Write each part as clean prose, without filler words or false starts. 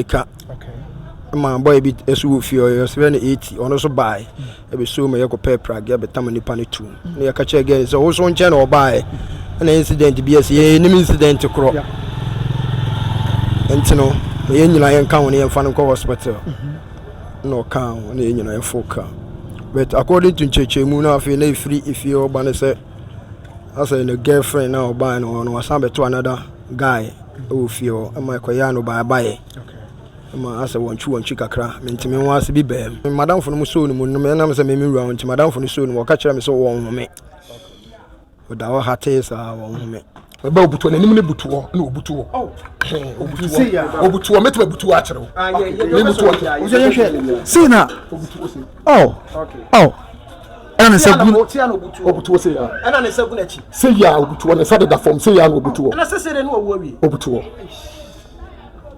Ka ma boy bi nso wɔ fie hɔ, yɛfrɛ no 80, ɔno nso baeɛ ɛbɛsoo mu yɛkɔpɛɛ pragea bɛtam nipa no tuom na yɛka kyerɛ girl no sɛ wo so nkyɛn na ɔbaeɛ ɛna incident bi asi, yɛnim incident korɔ nti no ma yɛn nyinaa yɛnka ho na yɛmfa no nkɔ hospital na ɔka ho na yɛn nyinaa yɛfo ka. But according to nkyerɛkyerɛmu no afei na ɛfiri efie hɔ ba no sɛ asɛ ne girlfriend na ɔbaeɛ no hɔ no wasan bɛto another guy wɔ fie hɔ ma ɛkɔyɛɛ no baabaeɛ ma asɛ wɔntwi wɔntwi kakra mentumi ho ase bi bɛɛ mu. Madamfo no mu soo no mu no ɛnam sɛ meme wura nti madamfo no soo no mu ɔka kyerɛ me sɛ wɔnhome ɔda hɔ hatee saa wɔnhome. Ɛbɛ obutu n'anim ne butu hɔ na obutu hɔ. Obutu hɔ obutu hɔ mɛtuma butu hɔ akyerɛ wo. Ne butu hɔ. Wosɛ yɛn hwɛ sei na oh oh ɛna ne nsa gu obutu hɔ sei ya. Ɛna ne nsa gu n'akyi. Sei ya obutu hɔ ne nsa deda fam sei ya na obutu hɔ. Ɛna sese de no wawu awie. Obutu hɔ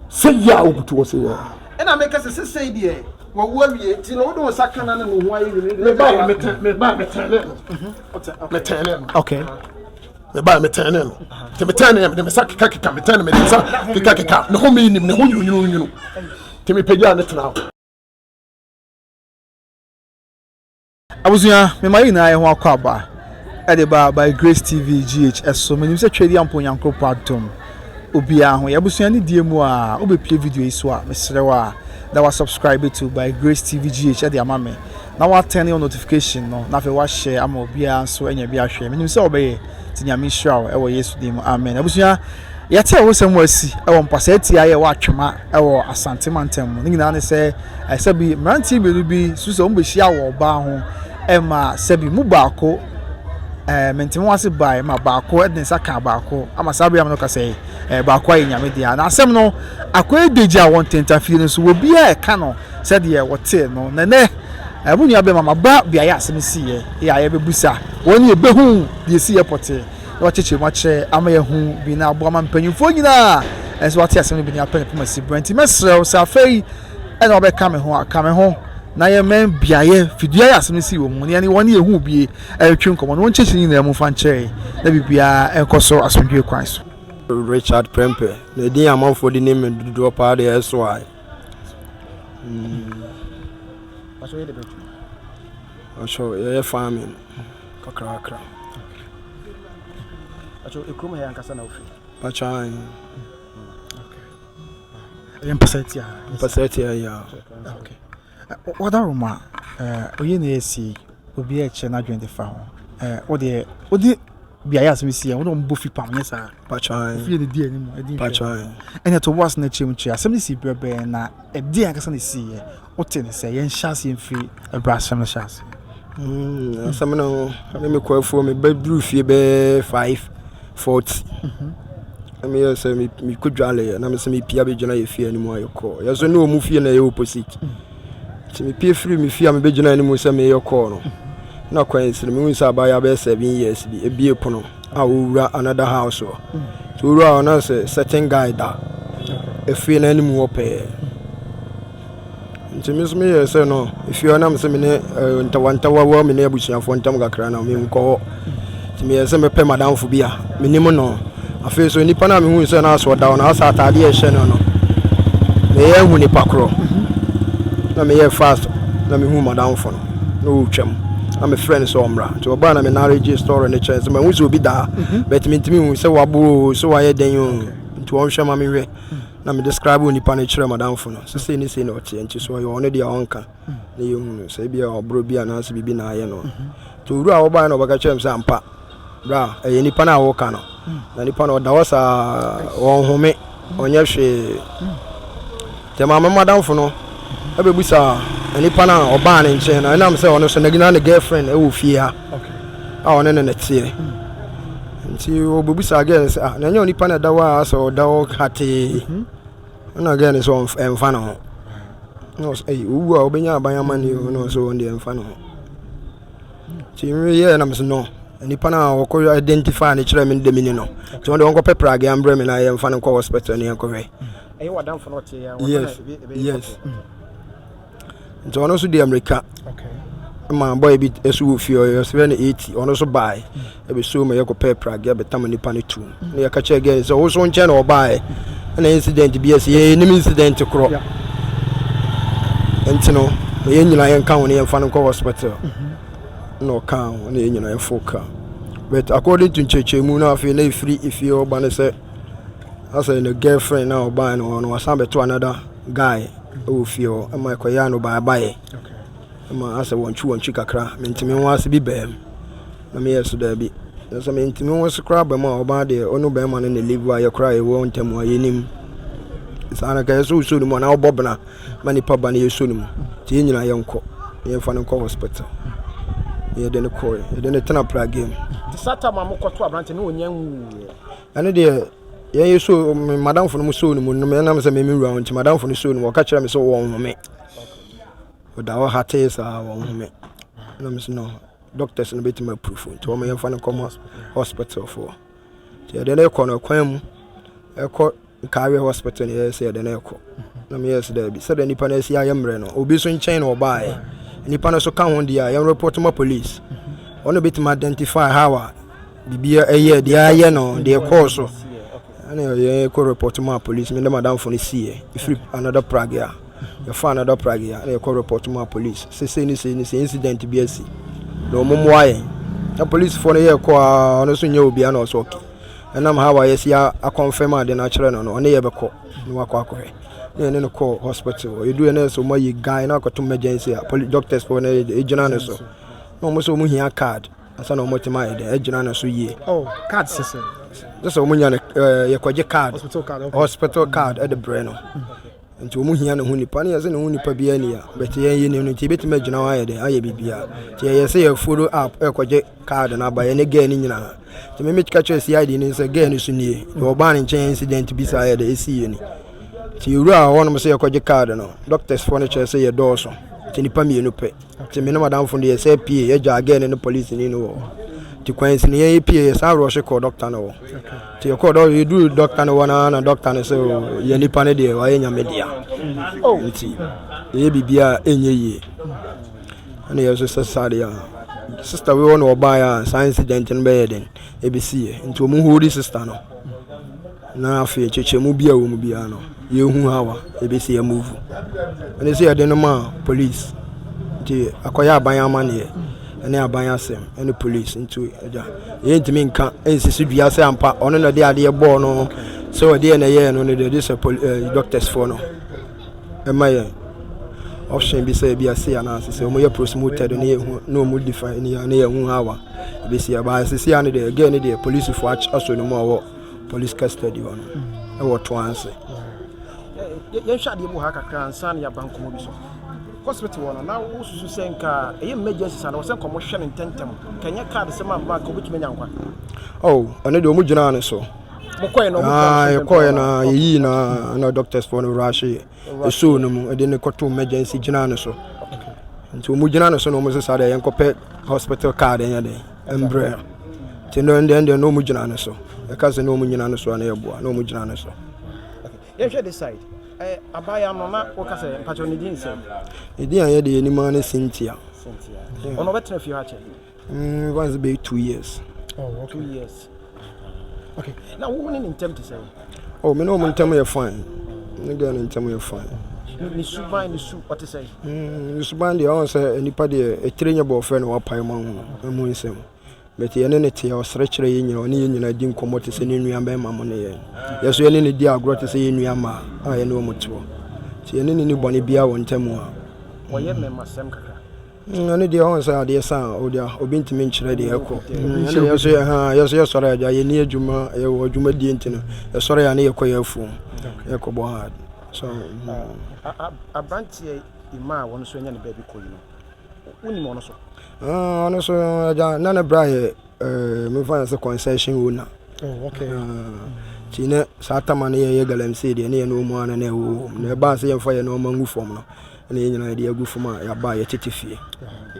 sei ya obutu hɔ sei ya. Ɛna meka sɛ sese deɛ wawu awie nti na wode wo nsa ka na ne ho ayɛ nwini. Me ba yɛ metɛn me ba metɛn ne no metɛn ne no. Okay. Me ba metɛn ne no nti metɛn ne mede me nsa keka keka metɛn ne mede nsa keka keka ne ho mi nim ne ho nwunu nwunu nti mepagya ne tena hɔ. Abusua, mema yɛn nyinaa yɛn ho akɔ aba ɛde ba by Grace TV GH ɛso. Menim sɛ Twɛdi Ampo Nyankoropɔn adom obiara ho. Yɛ abusua ne die mu a wobɛpie video yi so a, mesrɛ wo a na wa subscribe to by Grace TV GH ɛde ama me na wa turn on notification no na afei wa share ama obiara nso anya bi ahwɛ. Menim sɛ wobɛyɛ nti Nyame nhyira wo ɛwɔ Yesu din mu. Amen. Abusua, yɛte awosɛm mu asi ɛwɔ mpasaa tia yɛ wɔ Atwema wɔ Asante mantam mu. Ne nyinaa ne sɛ, sɛbi mmeranteɛ mmienu bi su sɛ wɔbɛhyia wɔ ɔbaa ho ma sɛbi mu baako ɛɛ mentemehoase bae ma baako de ne nsa kaa baako ama saa bere a no kasa yi ɛɛ baako ayɛ nyame dea. Na asɛm no akɔyɛ degye a wɔn ntentafie no so wɔ biara ɛka no sɛdeɛ wɔtee no. Na ɛnɛ ɛɛ mo nua bɛma maba beaeɛ a asɛm siiɛ yɛ a yɛbɛbusa wɔn yɛbɛhu deɛ ɛsiiɛ pɔtee. na wakyekyere mu akyerɛ ama yɛahu bi na aboa ma mpanyimfoɔ nyinaa nso wɔate asɛm no bi na yɛapɛ ne poma si berɛ. Nti mɛsrɛ wo sɛ afei ɛna wɔbɛka me ho a, ka me ho na yɛmmɛn beaeɛ fidua yɛ asɛm no sii wɔ mu na yɛne wɔn yɛhu bie ɛretwe nkɔmmɔ na wɔnkyerɛkyerɛ nyinaa mu mfa nkyerɛ na biribiara nkɔ so asomdwoe kwan so. Richard Prempeh, na edin a amanfoɔ de nim me dodoɔ paa deɛ ɛso a. Ɔsɔ yɛyɛ farming kakrakra. Pacho ekurom ha ankasa na ofiri? Pacho ayi. Ɛyɛ mpasa tia. Mpasa tia ya. Okay. Wadaroma, oye na esi obi a ɛkyɛ n'adwene de fa ho. Wo deɛ wode beaeɛ asɛm si yɛ wode wɔn bɔ fi pam nyɛ saa. Pacho ayi. Ofie de di anim ɛdi nhwɛ. Pacho ayi. Ɛna to boas na kyerɛ mu kyerɛ asɛm no si brɛ bɛn na ɛdeɛn ankasa na ɛsiiɛ? Wote no sɛ? Yɛnhyɛ aseɛ mfiri ɛberɛ asɛm no hyɛ aseɛ. Asɛm no me mekɔ afuo mebɛduru fie bɛyɛ 5:40 na meyɛ sɛ mekɔ dwaleɛ na mesɛ mepia bɛgyina yɛ fie anim a yɛkɔɔ yɛ so ne ɔmu fie na ɛyɛ opposite nti mepie firi me fie a mebɛgyina anim sɛ meyɛ kɔɔ no na kwan si no mehu sɛ abaayewa bɛyɛ 7 years bi ebie pono a ɔwura another house hɔ nti ɔwura hɔ na sɛ certain guy da efie no anim hɔ pɛɛ nti me nso meyɛ sɛ no efie hɔ nam sɛ me ne ntawantawa wɔ me ne abusuafoɔ ntam kakra na menkɔ hɔ nti meyɛ sɛ mɛpɛ madamfo bi a menim no. Afei so nipa no a mehu sɛ na asɛ ɔda hɔ no asɛ ataadeɛ a ɛhyɛ no no meyɛ ahu nipa korɔ na meyɛ fast na mehu madamfo no na ɔretwam na mefrɛ no sɛ ɔmmra nti ɔbaa na me narrate story no kyerɛ sɛ mahu sɛ obi daa but mentumi hu sɛ wabo o sɛ wayɛ dɛn o nti ɔnhwɛ ma mehwɛ na me describe onipa no kyerɛ madamfo no sɛ sei ne sei na ɔteɛ nti so ɔyɛ ɔno deɛ ɔnka na yɛhu no sɛ ebia ɔborɔ bi anaasɛ biribi na ayɛ no nti owura a wɔbaeɛ na ɔbɛka kyerɛ me sɛ ampa bra ɛyɛ nipa no a wɔka no na nipa no ɔda hɔ saa ɔnhome ɔnyɛ hwee nti maame madamfo no ɛbɛbusa nipa no a ɔbaa ne nkyɛn no ɛnam sɛ ɔno so na ne girlfriend ɛwɔ fie ha a ɔne ne ne teɛ nti ɔbɛbusa girl no sɛ ah na ɛnyɛ onipa no ɛda hɔ a sɛ ɔda hɔ hatee ɛna girl no sɛ ɛmfa ne ho na ɔsɛ ɛyi owu a ɔbɛnya aban amanneɛ o na ɔsɛ ɔno deɛ ɛmfa ne ho nti meyɛɛ na mesɛ no nipa no a ɔkɔ identify no kyerɛ me no dɛ meni no nti ɔno deɛ ɔnkɔpɛ prage ambrɛ me na yɛmfa no nkɔ hospital ne yɛnkɔhwɛ. Ɛyɛ w'adamfo no ɔte yɛ Yes, yes. Nti ɔno nso de mmirika ma boy bi nso wɔ fie hɔ yɛfrɛ no 80 ɔno nso baeɛ ɛbɛsoo mu yɛkɔpɛɛ pragea bɛtam nipa no tuom na yɛka kyerɛ girl no sɛ wo so nkyɛn na ɔbaeɛ. Ɛna incident bi asi, yɛnim incident korɔ. Nti no, yɛn nyinaa yɛnka ho no yɛmfa no nkɔ hospital. Na ɔka ho na yɛn nyinaa yɛfo kaa. But according to nkyerɛkyerɛmu no afei na ɛfiri efie hɔ ba no sɛ asɛ ne girlfriend na ɔbaeɛ no hɔ no wasan bɛto another guy wɔ fie hɔ ɛma ɛkɔyɛ ano baabaeɛ. Ma asɛ wɔntwi wɔntwi kakra mentumi ho ase bi baa mu na meyɛ so daabi na sɛ mentumi ho ase koraa ba mu a ɔbaa deɛ ɔno bɛrima no na live a yɛ koraa yɛwɔ ntam a yɛnim saa no kɛyɛ sɛ wosɔ no mu anaa wobɔ bena ma nipa ba no yɛsɔ no mu nti yɛn nyinaa yɛnkɔ yɛmfa no nkɔ hospital yɛde no kɔɛ yɛde no tena prage mu. Nti saa tam a mokɔto aberante no ɔnya nwuiɛ? Ɛno deɛ yɛn yɛ so madamfo no mu soo no mu no menam sɛ meme wura ho nti madamfo no soo no mu ɔka kyerɛ me sɛ wɔnhome. Ɔda hɔ hatee saa wɔnhome. Na me so no doctors no bɛtumi approve nti wɔn yɛmfa no nkɔma hospital foɔ. Nti yɛde no kɔ no kwan mu ɛkɔ Nkawie hospital no yɛyɛ sɛ yɛde no ɛkɔ. Na meyɛ sɛ daabi sɛdeɛ nipa no asi ayɛ mmerɛ no obi nso nkyɛn na ɔbaeɛ. Nipa no so ka ho deɛ a yɛn report ma police. Ɔno bɛtumi identify how a biribi ɛyɛ deɛ ayɛ no deɛ ɛkɔɔ so. Ɛna yɛn kɔ report ma police me ne madamfo no siiɛ ɛfiri another Prague a. Yɛfaa another pragea na yɛkɔ report maa police sɛ sei ne sei ne sei incident bi asi na wɔn mmoa yɛn. Na policefoɔ no yɛ kɔ a ɔno nso nyɛ obiara na ɔsɛ okay. Ɛnam how a yɛsi akɔnfɛm ade no akyerɛ no no ɔne yɛ bɛkɔ na wakɔ akɔhwɛ. Na yɛne no kɔɔ hospital. Yɛduru yɛ na yɛ sɛ wɔn ayi guy na akɔto emergency a police doctors foɔ no gyina ne so. Na wɔn sɛ wɔn hia card ansa na wɔn atumi ayɛ dɛ agyina ne so yie. Oh, card sese. Sɛ sɛ wɔn nya no ɛɛ yɛkɔgye card. Hospital card. Okay. Hospital card ɛde brɛ no. Nti wɔn hia ne ho nipa ne yɛ sɛ ne ho nipa biara ni a but yɛn yɛ nim no nti yɛbɛtumi agyina hɔ ayɛ dɛ ayɛ biribiara nti yɛyɛ sɛ yɛ follow up ɛkɔgye card no aba yɛne girl no nyinaa nti me meka kyerɛ CID no sɛ girl no so nie deɛ ɔbaa ne nkyɛn incident bi saa yɛ dɛ ɛsi yɛ ni nti yɛwura hɔnom sɛ yɛkɔgye card no doctors foɔ no kyerɛ sɛ yɛdɔɔso nti nipa mmienu pɛ Nti me ne m'adamfo no yɛsan pue, yɛgyaa girl no ne polisini no wɔ hɔ. Nti kwansi no yɛn pue, yɛsan rɔhye kɔɔ dɔkta no hɔ. Nti yɛkɔɔ dɔ yɛduru dɔkta no hɔ no na dɔkta no sɛ oh, yɛ nipa no deɛ wayɛ nyame dea. Nti yɛyɛ biribiara ɛnyɛ yie. Ɛna yɛ nso sɛ saa deɛ a sister wei hɔ na ɔbaeɛ a saa incident no bɛyɛ den ɛbɛsiiɛ. Nti wɔn hold sister no. Na afei nkyekyɛmu bi a ɛwɔ mu biara no, yɛhu how a yɛbɛsi yɛ move. Ɛne sɛ yɛde no ma police. Nti akɔyɛ aban amanneɛ ɛne aban asɛm ɛne police nti agya yɛntumi nka ɛnsisi dua sɛ ampa ɔno na ɛde adeɛ bɔɔ no sɛ ɔde yɛ na ɛyɛɛ no no deɛ ɛde sɛ eh, doctors foɔ no ɛma yɛn option bi sɛ ebi ase anaasɛ sɛ wɔyɛ prosecuted ne yɛhu na wɔn define ne yɛ ne yɛhu how a ebesi ɛbaa sisi ano deɛ girl ne deɛ polisifoɔ asɔ ne mu a wɔ police custody hɔ no ɛwɔ Toanse. Yɛnhwɛ adeɛ bi wɔ ha kakra ansa na yɛaba nkɔmmɔ bi so. Hospital hɔ no, na wosusu sɛ nka ɛyɛ emergency saa na wɔ sɛ nka wɔhwɛ no ntɛmntɛm. Nka ɛnyɛ card sɛ ma nka wobɛtumi anya nkwa. Oh, ɛno deɛ wɔn gyinaa ne so. Mokɔɛ no, wɔn gyinaa ne so. Yɛkɔɛ na yɛyii na na doctors foɔ no rush yɛ. Ɛsoo no mu ɛde no kɔto emergency gyinaa ne so. Nti wɔn gyina ne so na wɔn sɛ saa deɛ yɛnkɔpɛ hospital card ɛnyɛ den. Mbrɛ nti no ndɛ ndɛ na ɔmo gyina no so yɛka sɛ na ɔmo nyina no so a na yɛboa na ɔmo gyina no so. Yɛnhwɛ this side eh, abaayewa no na woka sɛ mpakyɛw ne din sɛ? Ne din a yɛde yɛnim ara ne Cynthia. Cynthia. Ɔno ɔbɛtena fie hɔ akyɛ? Mm, once bɛyɛ 2 years. Oh, okay. 2 years. Okay. Na wo ne ne ntam te sɛ? Oh, me ne wɔn ntam yɛ fine. Ne girl ne ntam yɛ fine. Ne suban ne su ɔte sɛ? Mm, ne suban deɛ ɔn sɛ nipa deɛ etire nyɛ bɔɔfrɛ na wapae mu ahunu emu nsɛm. But yɛne ne te ɔsere kyerɛ yɛn nyinaa ɔne yɛn nyinaa di nkɔmmɔ te sɛ ne nua bɛrima mo ne yɛn. Yɛ so yɛne ne di agorɔ te sɛ yɛn nua mmaa a yɛne wɔn te hɔ. Nti yɛne ne ni bɔne biara wɔ ntam a. Wɔyɛ mmɛmasɛm kakra. Ɛno deɛ ɔhu sɛ adeɛ sa a ɔde a obi ntumi nkyerɛ deɛ ɛkɔ. Ɛna yɛ nso yɛ ha yɛ nso yɛsɔre agya yɛni adwuma yɛwɔ adwuma die nti no yɛsɔre a ne yɛkɔ yɛ afuom yɛkɔbɔ hard. So aberanteɛ ima a wɔn nso anya ne baabi kɔ yi no wonim ɔno so? Ɔno nso agya na ne bra yɛ mefa no sɛ concession owner. Oh, okay. Nti ne saa tama no yɛyɛ galamsey deɛ ne yɛ no mu ana na ɛwɔ mu na ɛbaa sɛ yɛmfa yɛ nneɛma ngu fam no ɛna yɛn nyinaa yɛde agu fam a yɛaba a yɛtete fie.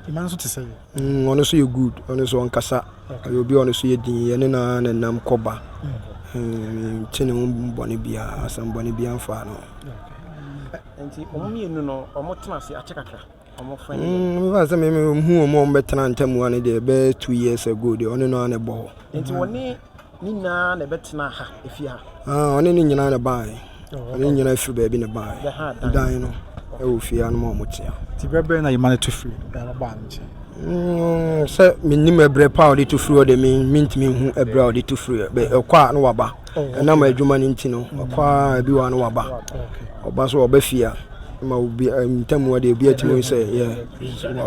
Ima nso te sɛ? Ɔno nso yɛ good, ɔno nso ɔnkasa, ɔyɛ obi a ɔno nso yɛ din, yɛne no ara na nam kɔba. Nte ne ho bɔne biara, asɛm bɔne biara mfaa no. Nti wɔn mmienu no wɔn tena ase akyɛ kakra? Wɔn fɛn Mefa sɛ me hu wɔn a wɔbɛtena ntam ha no deɛ bɛyɛ 2 years ago deɛ ɔne no ara na ɛbɔ hɔ. Nti wɔne. Ne nyinaa na ɛbɛtena ha, efie ha? Ah, ɔne ne nyinaa na baeɛ. Ɔne ne nyinaa firi baabi na baeɛ. Dan no ɛwɔ fie ha no ma ɔmo tea. Nti berɛ bɛn na Emma no tu firi ababaa no nkyɛn? Sɛ mennim ɛberɛ pa a ɔde tu firi hɔ de mentumi nhu ɛberɛ a ɔde tu firi hɔ. Ɔkɔ a na waba. Ɛnam adwuma no nti no, ɔkɔ a ebi wɔ a na waba. Ɔba so ɔba fie a ma obi ntam hɔ deɛ obi atumi hu sɛ yɛ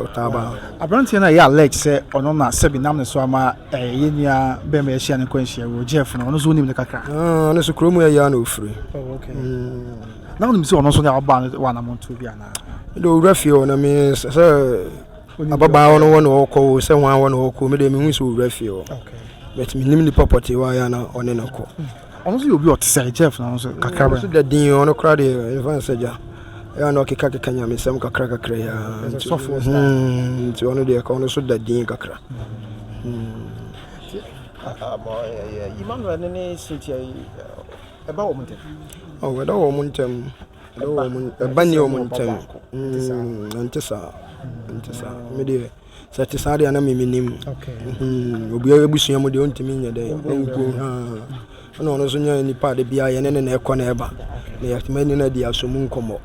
ɔtaa ba. Aberanteɛ no a ɛyɛ alleged sɛ ɔno na sɛbi nam ne so ama yɛn nua bɛrima yi ahyia ne nkwanhyia wɔ Jeff no, ɔno nso wonim no kakra? Ɔno nso kurom ha yi ara na ɔfiri. Oh, okay. Na wonim sɛ ɔno nso ne ababaa no wɔ anammɔntuo bi anaa? Mede owura fie hɔ na me sɛ ababaawa no wɔ na ɔkɔ o sɛ hwan wɔ na ɔkɔ me deɛ mehu sɛ owura fie hɔ. But menim nipa pɔtee wɔ ayɛ na ɔne no kɔ. Ɔno nso yɛ obi ɔte sɛ Jeff na ɔno nso kakra bɛn. Ɔno nso da din ɔno koraa deɛ ɛmfa nsɛ gya. Ɛyɛ na ɔkeka keka nyamesɛm kakra kakra yi ara. Nti ɔno deɛ ɔno nso da din kakra. Emmanuel ne ne Cynthia yi ɛba wɔn ntam? Oh, ɛda wɔn ntam. Ɛda wɔn ɛba ni wɔn ntam. Ɛnte saa. Ɛnte saa. Me deɛ sɛ ɛte saa deɛ na me menim. Obiara abusua mu deɛ ɔntumi nyɛ dɛ. Ɔnku ɛna ɔno nso nyɛ nipa a de biara yɛne ne na ɛkɔ na ɛba. Na yɛtumi ne no adi aso mu nkɔmmɔ.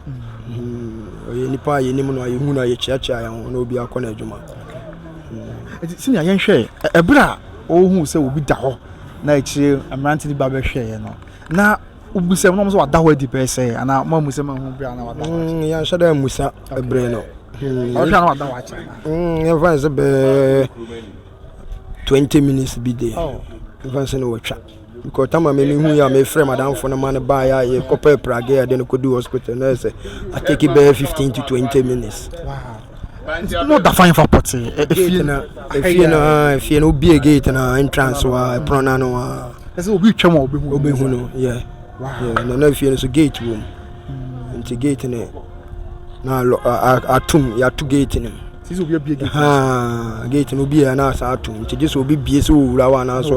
Ɔyɛ nipa a yɛnim no a yɛhu no a yɛkyeakyea yɛn ho na obiara kɔ n'adwuma. Nti sɛnea yɛnhwɛ ɛberɛ a ɔhuu sɛ obi da hɔ na akyire mmerante no ba bɛhwɛeɛ no na wobisa mu na wɔn sɛ wada hɔ adi bɛyɛ sɛ anaa mo amu sɛ mo ahu berɛ a na wada hɔ akyɛ. Yɛnhyɛ dɛ mmusa berɛ no. Ɔhwɛ a na wada hɔ akyɛ. Yɛmfa no sɛ bɛyɛ 20 minutes bi deɛ. Yɛmfa no sɛ na watwa. Because time a me mehu yɛ a mefrɛ madamfo no ma no baeɛ a yɛkɔpɛɛ pragea a yɛde no kɔdu hospital na yɛ sɛ atake bɛyɛ 15 to 20 minutes. Wow. Na ɔda fan fa pɔtee. Efie na efie na efie na obie gate na entrance wa ɛpono na no wa. Ɛsɛ obi twam a obehu. Obehu no yeah. Wow. Yeah, na na efie no so gate wɔ mu. Nti gate no na atum yɛato gate no. Sisi obi abie gate. Haa gate no obi yɛ na asa atum nti gye sɛ obi bie sɛ owura hɔ anaasɛ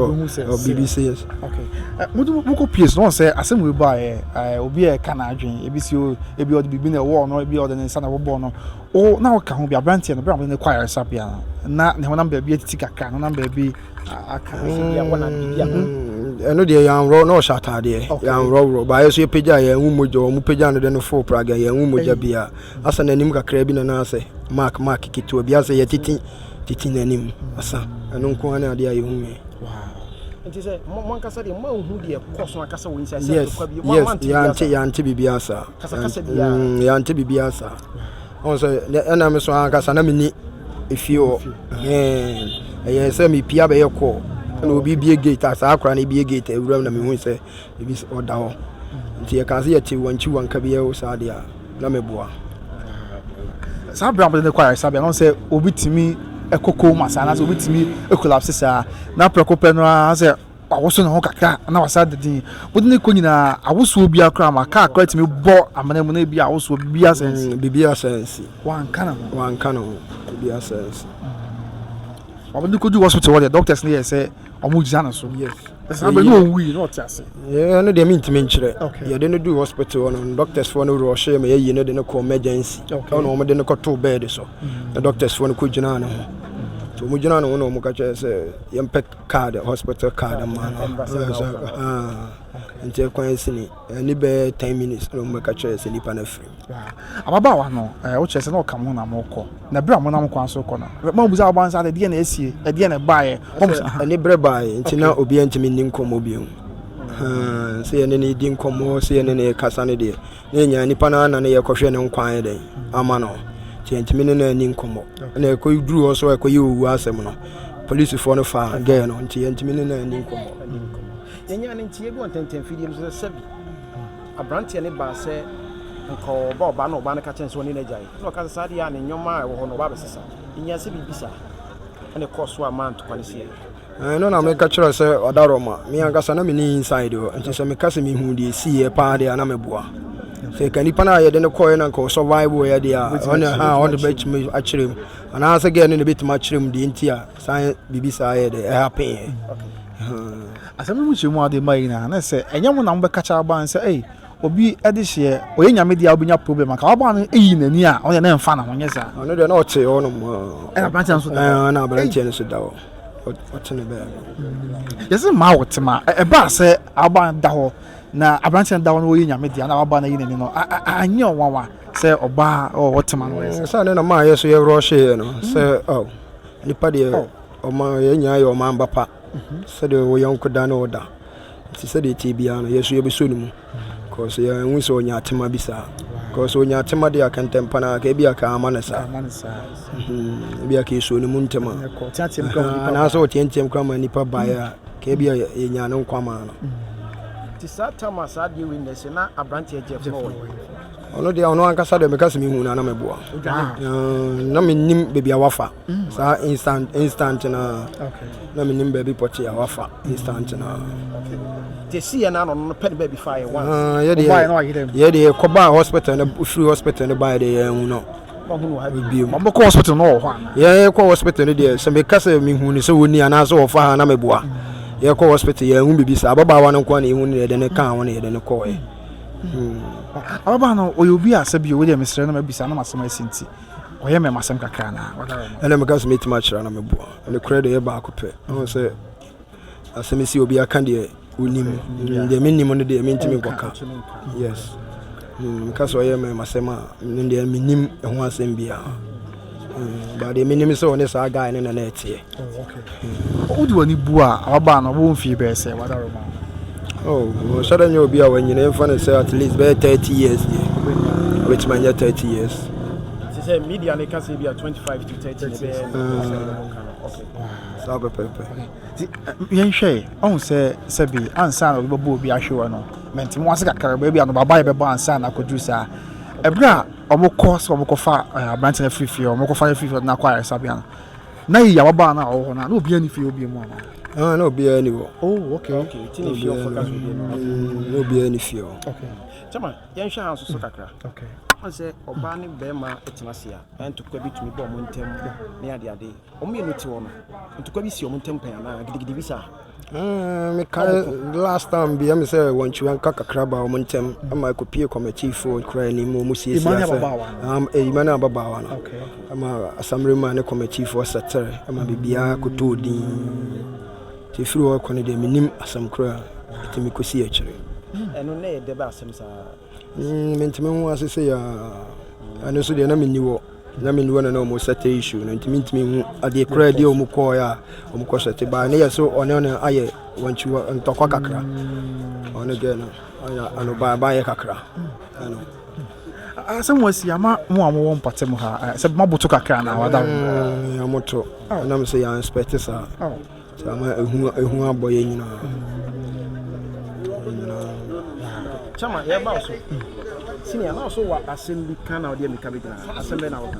ɔbibi sɛ yes. Okay. Mo mo kɔ pie so na wɔn sɛ asɛm wei ba yɛ obi a ɛka n'adwene ebi si o ebi ɔde biribi na ɛwɔ no ebi ɔde ne nsa na ɛwɔbɔ no. O, na ɔka ho bi, aberanteɛ no, berɛ a wɔde no kɔ ayaresabea no, na ne honam baabi atiti kakra, ne honam baabi aka. Ɛno deɛ yɛanworɔ, na ɔhyɛ ataadeɛ, yɛanworɔworɔ. Baayɛ so yɛpagya yɛn ho mogya, wɔn pagya no de no foo praga, yɛn ho mogya bia. Asa n'anim kakra bi na na asɛ mark mark ketewa bi asɛ yɛtete tete n'anim asa. Ɛno nko ara ne adeɛ a yɛhu yɛ. Nti sɛ mo ankasa deɛ mo anhu deɛ ɛkɔ so ankasa wɔ inside sɛ Yes, ntɔkwa bi mo yes, ante biribiara yɛante saa. yɛante biribiara saa. Kasakasa biara. Yɛante biribiara saa. Ɔn sɛ ɛna me so ankasa na menni efie hɔ. Ɛhɛn, ɛyɛ sɛ mepie abɛyɛ kɔɔ ɛna obi bie gate a saa akora no bie gate awuram na mehu sɛ ebi ɔda hɔ. Nti yɛka sɛ yɛte wankyi wanka bi ɛwɔ saa deɛ a na meboa. Saa berɛ a wɔde no kɔ ayaresabea no sɛ obi tumi kɔ coma saa anaasɛ obi tumi collapse saa na prɛko pɛ no ara sɛ wawoso ne ho kakra na wasa da din wode ne kɔ nyinaa awosoɔ biara koraa ma kaa koraa tumi bɔ amena mu na ebi awosoɔ biribi asɛnsi. Biribi asɛnsi. Wanka ne ho. Wanka ne ho biribi asɛnsi. Wɔde no kɔdu hospital hɔ deɛ doctors no yɛ sɛ wɔn gyina ne so. Yes. Saa bɛ no ɔnwui na ɔte ase. Ɛno deɛ mentumi nkyerɛ. Yɛde no duu hospital hɔ no, doctors foɔ no rushee ma yɛyi no de no kɔ emergency. Ɛna wɔn de no kɔtoo bed so. Na doctors foɔ no kɔgyinaa ne ho. Nti wɔn gyinaa ne ho na wɔn ka kyerɛ sɛ yɛmpɛ card, hospital card ma no. Nti ɛkwan si ni, ɛne bɛyɛ 10 minutes na wɔn bɛka kyerɛ sɛ nipa no afiri mu. Ababaawa no, wokyerɛ sɛ na ɔka mo ho na mokɔ. Na berɛ a monam kwan so rekɔ no, moammisa ababaawa no sɛ, Ɛdeɛn na asie? Ɛdeɛn na ɛbaeɛ? Moammisa? Aniberɛ baeɛ nti na obiara ntumi nni nkɔmmɔ bio. Sɛ yɛne no redi nkɔmmɔ, sɛ yɛne no rekasa no deɛ, na yɛnya nipa no ara na ne yɛkɔhwɛ ne nkwa ayɛ dɛn ama no. Nti yɛntumi ne no anni nkɔmmɔ. Ɛna ɛkɔduru hɔ so a ɛkɔyɛ owu asɛm no, polisifoɔ no faa gɛɛ no, nti yɛntumi ne no anni nkɔmmɔ. Yɛnyaa no nteɛ bi wɔ ntɛntɛmfidie no so sɛ sɛbi Aberanteɛ no baa sɛ nka ɔreba ɔbaa na ɔbaa no ka kyerɛ no sɛ ɔne no agyae. Ɛna ɔka sɛ saa deɛ a ne nneɛma a ɛwɔ hɔ no ɔba abɛsesa. Ɛnyaa sɛ biribi saa ɛna ɛkɔɔ so a maa ntɔkwa no siiɛ. Ɛno na meka kyerɛ sɛ ɔdaroma. Me ankasa na menni inside hɔ nti sɛ meka sɛ mehuu deɛ ɛsiiɛ paa deɛ a na meboa. Sɛ nka nipa no a yɛde no kɔeɛ na nka ɔsurvive yɛ deɛ a ɔne ha ɔde bɛtumi akyerɛ mu anaasɛ gɛɛ no na ɛbɛtumi akyerɛ mu deɛ nti a saa biribi saa yɛ dɛ ɛhappen yɛ. Asɛm no mu nkyerɛmu a ɔde ma yi nyinaa na sɛ ɛnyɛ mo na mobɛka kyerɛ ababaa no sɛ ei obi de hyeɛ ɔyɛ nyame deɛ a wobɛnya problem anka ababaa no yi n'ani a ɔno deɛ na ɛmfa ne ho nyɛ saa. Ɔno deɛ na ɔte hɔ nom. Ɛna aberanteɛ no nso da hɔ. Ɛna aberanteɛ no nso da hɔ. Ɔte ne baabi. Yɛsɛ mmaa wɔ tema. Ɛbaa sɛ ababaawa no da hɔ na aberanteɛ no da hɔ na ɔyɛ nyame dea na ababaawa no ayi n'ani no, anyɛ ɔnwanwa sɛ ɔbaa ɔwɔ tema no ɔyɛ sɛ. Sɛ ne na maa yɛ so yɛ rɔhyeeɛ no sɛ oh, nipa deɛ ɔma yɛn nyinaa yɛ ɔman ba pa sɛdeɛ wo yɔnko da ne wo da nti sɛdeɛ ɛteɛ biara no yɛ so yɛbɛsɔ ne mu cause yɛnhu sɛ ɔnya atema bi saa cause ɔnya atema deɛ aka ntɛmpa no aka ebi aka ama no saa ebi aka ɛsuo ne mu ntɛm a anaasɛ ɔteateam kora ma nipa baeɛ a ka ebi a yɛnya ne nkwa maa no. Nti saa tam a saa adeɛ wei na ɛsɛ na aberanteɛ Jeff no wɔ ɔno deɛ ɔno ankasa deɛ meka sɛ mehu no a na meboa na mennim baabi a wafa saa instant instant na na menim baabi pɔte a wafa instant na nti ɛsi yɛ no ano no pɛ ne baabi fa yɛ once ah, yɛdeɛ yɛkɔbaa hospital no firi hospital no baeɛ deɛ yɛanhu no bio ɔbɛkɔ hospital no wɔ hɔ ana yɛkɔ hospital no deɛ sɛ meka sɛ mehu no sɛ wɔni anaasɛ wɔfa ha na meboa yɛkɔ hospital yɛanhu biribi saa ababaawa no nko a na yɛhu no yɛde ne kaa ho na yɛde ne kɔɔɛ Ababaa no ɔyɛ obi a sɛ bio wodeɛ mesrɛ no mabisa na masɛm asi nti ɔyɛ mɛ masɛm kakra na ɛna meka sɛ mɛtumi akyerɛ na meboa ne korɛ deɛ yɛ baako pɛ ɛho sɛ asɛm si obi aka deɛ onim deɛ menim no deɛ mentumi nkɔka yes meka sɛ ɔyɛ mɛ masɛm a ne deɛ menim ɛho asɛm biara but deɛ menim sɛ ɔne saa guy no na na ɛteɛ Wode w'ani bu a, ababaa no ɔbɛwɔ mfie bɛyɛ sɛ wadaroma? Oh, ɔhyɛ dɛ nyɛ obi a wanyini mfa no sɛ at least bɛyɛ 30 years deɛ. Ɔbɛtumi anya 30 years. Te sɛ media no ka sɛ bi a 25 to 30 ne bɛyɛ okay. Saa pɛpɛpɛ. Nti yɛnhwɛ ɔhu sɛ sɛbi ansa na obi bɛbɔ obi ahwewa no mente mo ase kakra baabi a no baba yɛbɛbɔ ansa na akɔduru saa ɛberɛ a wɔkɔ sɛ wɔkɔfa aberante no afiri fie wɔkɔfa no afiri fie na akɔ ayaresabea no Na yi ababaa no a ɔwɔ hɔ no a, na obiara nni fie hɔ bio mu anaa? Ah, na obiara nni hɔ. Oh, okay. Okay, ti ne fie ɔfɔ ka so obiara nni hɔ. Na obiara nni fie hɔ. Okay. Chama, yɛnhwɛ ha nso so kakra. Okay. Wɔn sɛ ɔbaa ne bɛrima tena ase a, ntokwa bi tumi bɔ wɔn ntam ne adeade. Wɔn mmienu te hɔ no, ntokwa bi si wɔn ntam pɛn anaa gidigidi bi saa? Mekae last time bi ɛmi sɛ wɔn kyiwa nka kakra ba wɔn ntɛm ama ɛkɔpie kɔmɛtifoɔ kura anim wɔn siesie asɛ eyima ne ababaawa no ama asamrema ne kɔmɛtifoɔ sɛtɛrɛ ama biribiara kɔtɔɔ din nti efiri hɔ kɔ no deɛ menim asɛm kora ɛtumi kɔsi akyire. Ɛno na ɛyɛ dɛ bɛ asɛm saa. Mentumi ho ase sɛ yaa ɛno nso deɛ na menni hɔ. Na me ne wɔn na wɔn sɛte issue no nti mentumi hu adeɛ koraa deɛ wɔn kɔɔ a wɔn kɔ sɛte baa ne yɛ so ɔne ɔne ayɛ wɔn akyi ntɔkwa kakra ɔne gɛ no ayɛ ano baa baa yɛ kakra ɛno. Asɛm wɔ si ama mo a mowɔ mpɔtam ha sɛ moaboto kakra na wada. Yɛamoto ɛnam sɛ yɛn expect saa. Sɛ ama ehu ehu abɔ yɛn nyinaa. Yɛn nyinaa. Chama yɛba wo so. Senior na so wɔ asɛm bi ka na ɔde amika bɛgyina ha. Asɛm bɛn na woka?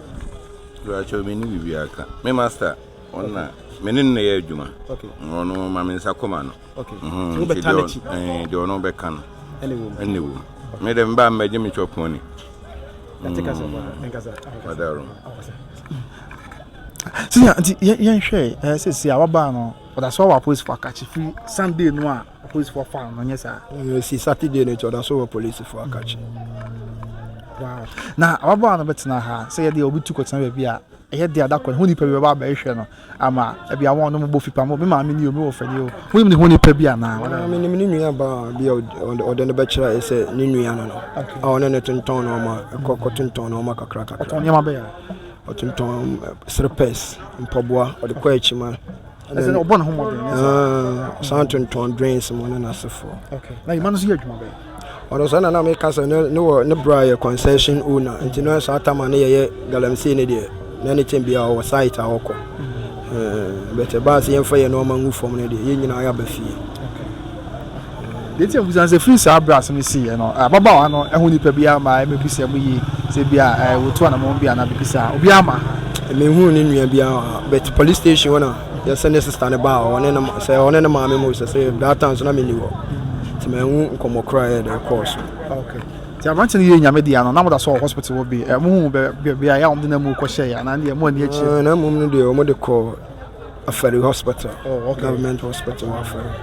Brakyɛw me ni biribi aka. Me master ɔno na me ne no na ɛyɛ adwuma. Okay. Ɔno ma me nsa kɔma no. Okay. Mhm, Nti wobɛta nti deɛ n'akyi. Deɛ ɔno bɛka no Ɛna ɛwɔ mu. ɛna ɛwɔ mu. Me deɛ meba mmɛgye me chop money. Yɛte kasa ɛnkasa. Wadaro. Senior, nti yɛnhwɛ ɛ sɛsi a wabaa no ɔda so wɔ apolisifoɔ akakye firi Sunday no a apolisifoɔ faa no nyɛ saa. Si Saturday no nti ɔda so wɔ polisifoɔ akakye. Wow. Na ababaawa no bɛtena ha sɛ yɛde obi tu kɔtena baabi a ɛyɛ de adakɔ ne ho nipa bi bɛba abɛhwɛ no ama ebi a wɔn no bɔ fipa mo me maame ni o me wɔ fɛ ni o wonim ne ho nipa bi anaa. Menim ne nua baa bi a ɔde no bɛkyerɛ sɛ ne nua no no a ɔne ne tontɔn nneɛma ɛkɔ kɔtontɔn nneɛma kakra kakra. Ɔtɔn nneɛma bɛyɛ. Ɔtontɔn slippers, mpaboa, ɔde kɔ akyima. Ɛsɛ sɛ ɔbɔ ne ho mmɔden. Ɔsan tontɔn drinks mu ne n'asefoɔ. Okay. Na Yima no nso yɛ adwuma bɛyɛ? Ɔno sɛ na na meka sɛ ne wɔ ne bra yɛ concession owner nti no saa tama ne yɛyɛ galamsey ne deɛ na ne kyɛn biara ɔwɔ site a ɔkɔ. But ɛbaa sɛ yɛmfa yɛn nneɛma ngu fam no deɛ yɛn nyinaa yɛaba fie. Deɛ nti a mebisa no sɛ, firi saa berɛ a asɛm no siiɛ no, ababaawa no ho nipa biara mmaa mmɛbisa mu yie sɛ bi a wɔtu anamɔn bi anaa biribi saa? Obiara mmaa ha? Menhuu ne nua biara wɔ ha, but police station hɔ na yɛsɛ ne sister no baa hɔ, ɔne ne sɛ ɔne ne maame mu sɛ sɛ that time so na menni hɔ, nti manhu nkɔmmɔ koraa yɛ dɛ kɔɔ so. Okay. Nti aberante no yɛ nyame dea no, na moda so wɔ hospital hɔ bi, mohu baabi a yɛ a wɔde n'amu kɔhyɛeɛ anaa deɛ mo ani akyire? N'amu no deɛ wɔde kɔɔ Afari Hospital. Oh, okay. Government Hospital Afari.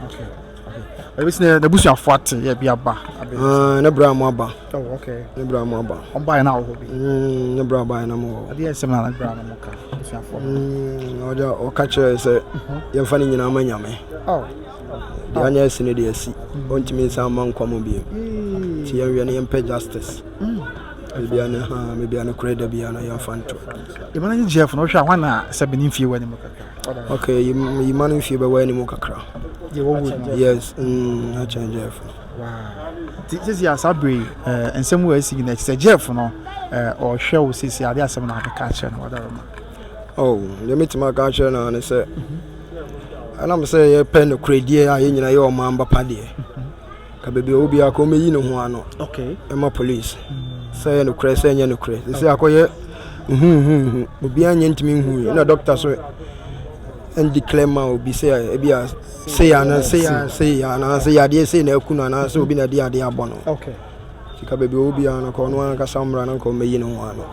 Okay. Okay. Ɛbɛsi na n'abusuafoɔ ate yɛ bi aba. Ah, ne bra mo aba. Oh, okay. Ne bra mo aba. Ɔmo baeɛ na wɔ hɔ bi. Ne bra baeɛ na mo wɔ hɔ. Adeɛ nsɛm na ne bra no mo ka abusuafoɔ. Ɔde ɔka kyerɛ sɛ yɛmfa ne nyinaa ma Nyame. Oh. Deɛ anyɛ asi no deɛ asi. Ɔntumi nsan mma nkwa mu bio. Nti yɛnwɛ no yɛmpɛ justice. Baabi a ne ha, baabi a ne korɛ da biara no yɛmfa nto. Yima no Jeff no wohwɛ a hwan na sɛ ne mfie wɔ anim kakra? Okay, Yima no mfie bɛwɔ anim kakra. Deɛ wɔwu no? Yes, akyɛn Jeff no. Wow. Nti sisi a saa bere yi nsɛm wɔ asi nyinaa akyi sɛ Jeff no ɔhwɛ wo sisi ade asɛm na abɛka akyerɛ no wadaroma. Oh, deɛ mɛtumi aka akyerɛ no ne sɛ ɛnam sɛ yɛpɛ nokorɛdie a yɛn nyinaa yɛ ɔman ba pa deɛ ka baabi a ɔwɔ biara ka ɔmɛyi ne ho ano ɛma police sɛ ɛyɛ nokorɛ sɛ ɛnyɛ nokorɛ sɛ sɛ akɔyɛ huhuhu obiara nyɛ ntumi nhu yi na dɔkta so ndeclare ma obi sɛ ebi a sei anaa sei a sei anaa sɛ yadeɛ sei na aku no anaa sɛ obi na ɛde adeɛ abɔ no sika baabi a ɔwɔ biara no ka ɔno ankasa mmra na nka ɔmɛyi ne ho ano.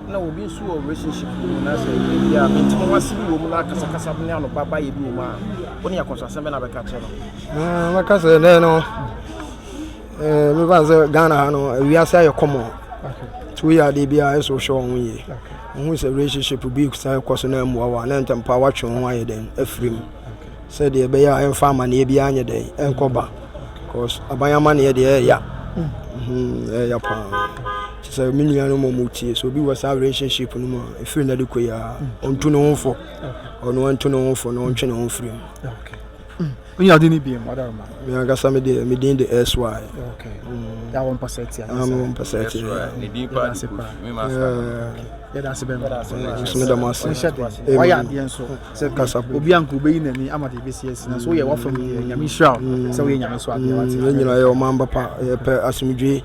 Na obi nso wɔ relationship bi mu na sɛ ebi a mente mo ase bi wɔ mu na akasakasa ne ano ba bayɛ bi wɔ mu a, wo ne akɔnsasɛm bɛ na bɛka kyerɛ no? Ah, mɛka sɛ nɛ no eh, mefa sɛ Ghana ha no wiase ayɛ kɔmɔ nti woyɛ adeɛ bi a ɛsɛ wohwɛ wo ho yie. Wohu sɛ relationship bi san kɔ so na mmoa wo a na ntɛmpa woatwe wo ho ayɛ dɛn afiri mu sɛdeɛ ɛbɛyɛ a ɛmfa amanneɛ biara nyɛ dɛn ɛnkɔba cause aban amanneɛ deɛ ɛyɛ ɛyɛ paa. Te sɛ me nuanom a wɔtie, sɛ obi wɔ saa relationship no mu a, ɛfiri nnɛ de kɔ yi ara, ɔntu ne ho fo. Ɔno ɔntu ne ho fo na ɔntwe ne ho mfiri mu. Okay. Wonya ɔde ne biem, ɔda ma. Me ankasa me deɛ, me din de SY. Okay. Ya wɔn mpasa ti. Ah, me wɔn mpasa ti. Ne din pa de kofi, me master. Yɛda ase bɛn. Nso me da mo ase. Nhyɛ den. Wayɛ adeɛ nso. Sɛ kasa obi anka obeyi n'ani ama deɛ ebesi asi na so woyɛ wafam deɛ Nyame nhyira wo sɛ woyɛ Nyame so adeɛ wate. Yɛn nyinaa yɛ ɔman ba pa, yɛpɛ asomdwoe.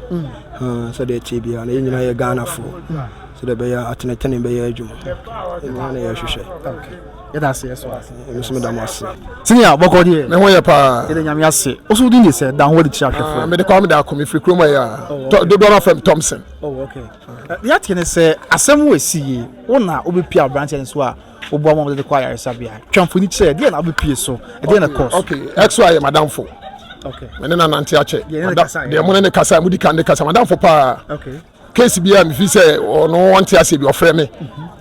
Sɛdeɛ ɛteɛ biara no, yɛn nyinaa yɛ Ghanafoɔ. Sɛdeɛ ɛbɛyɛ a atenetene bɛyɛ adwuma. Ɛno ara na yɛhwehwɛ. Yɛda ase yɛ so ase. Ɛno nso meda mo ase. Senior bɔkɔ deɛ. Me ho yɛ paa. Yɛda Nyame ase. Wo so wo din de sɛ? Da ho adi kyerɛ ahwɛfoɔ. Ah, mede Kwame Darko, mefiri kurom ha yi a. Oh, okay. Dodoɔ no afrɛ me Thompson. Oh, okay. Deɛ ateɛ ne sɛ asɛm wɔ esi yi, wo na wobɛpia aberanteɛ no so a woboa ma wɔde kɔ ayaresabea. Twa mfoni kyerɛ, deɛ na wobɛpie so, ɛdeɛ na ɛkɔɔ so. Okay, ɛso ayɛ madamfo. Okay. Me ne no anante akyɛ. Deɛ mo ne ne kasa, mo di kan de kasa, madamfo paa. Okay. Case bi a mefi sɛ ɔno ɔnte aseɛ bi ɔfrɛ me.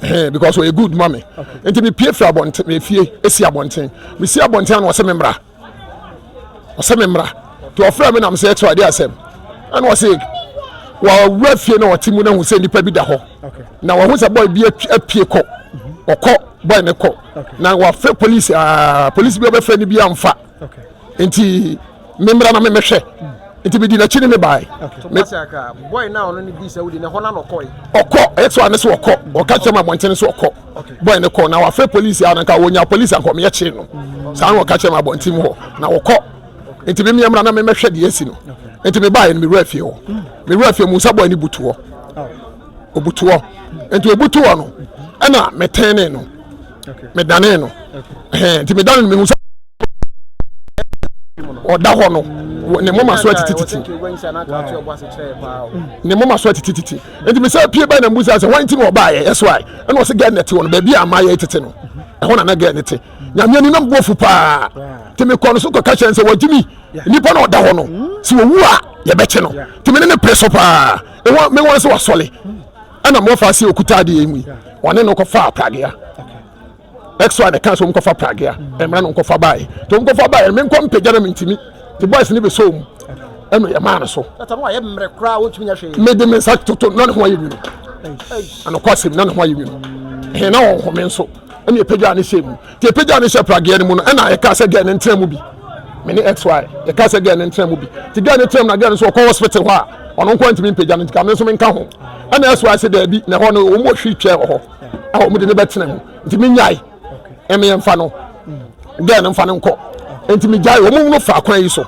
Mhm. Because ɔyɛ good ma me. Nti mepie firi abɔnten, mefie esi abɔnten. Mesi abɔnten ano ɔsɛ me mmra. Ɔsɛ me mmra. Nti ɔfrɛ me na mesɛ ɛkyerɛ adeɛ asɛm. Ɛna ɔsɛ wɔawura fie na ɔte mu na hu sɛ nipa bi da hɔ. Na wɔhu sɛ boy bi apue kɔ. Ɔkɔ boy ne kɔ. Na wɔafrɛ polisi aa polisi bi ɔbɛfrɛ no bi amfa. Nti memmra na memmɛhwɛ. Nti medi n'akyi ne me bae. Boy na ɔno ne di sɛ wodi ne hɔ na ɔkɔe. Ɔkɔ ɛyɛ sɛ ɔne so ɔkɔ. Ɔka kyerɛ me abɔnten so ɔkɔ. Boy ne kɔ na wafrɛ polisi a na nka wɔnya polisi anka ɔmeyɛ kyee no. Saa na ɔka kyerɛ me abɔnten mu hɔ. Na ɔkɔ. Nti me mmra na memmɛhwɛ deɛ asi no. Nti mebaeɛ no mewura fie hɔ. Mewura fie mu nsa boy ne butu hɔ. Obutu hɔ. Nti obutu hɔ no ɛna metɛnee no. Medanee no. Nti medane no mehu sɛ ɔda hɔ no ne moma so atitititi ne moma so atitititi nti mesɛ pie bɛn na mbusa sɛ wɔn ti na ɔbaayɛ ɛso ae ɛna ɔsɛ gɛɛ nɛte hɔ no baabi a amayɛ tete no ɛhɔ na na gɛɛ ne te nyame ani nam boafu paa nti mekɔ no so kɔka kyerɛ sɛ wɔgye mi nipa na ɔda hɔ no sɛ wɔwu a yɛbɛkye no nti mene ne pere so paa ɛwɔ mewɔ sɛ wasɔle ɛna mmɔfa ase okuta adeɛ mu yi ɔne no kɔfa apragea XY na ɛka sɛ wɔnkɔfa pragea mmra no nkɔfa baeɛ nti wɔnkɔfa baeɛ no menkɔ mpagya na mentimi nti boys no bɛsɔɔ mu ɛna yɛmaa no so mede me nsa toto na ne ho ayɛ nwunu anokɔ asɛm na ne ho ayɛ nwunu ɛhɛn na ɔnhome nso ɛna yɛpagya ne hyɛ mu nti yɛpagya ne hyɛ pragea no mu no ɛna yɛka sɛ gɛɛ no ntena mu bi me ne XY yɛka sɛ gɛɛ no ntena mu bi nti gɛɛ no tena mu na gɛɛ no nso ɔkɔ hospital hɔ a ɔno nko ntumi mpagya no nti ka me nso menka ho ɛna XY sɛ daabi na ɛhɔ no wɔn mu ɔhwiri twɛ wɔ hɔ a wɔn de ne bɛtena mu nti mi nyae ɛmi yɛn fa no gɛɛ no nfa no nkɔ nti mi gyae wɔn mu fa kwan yi so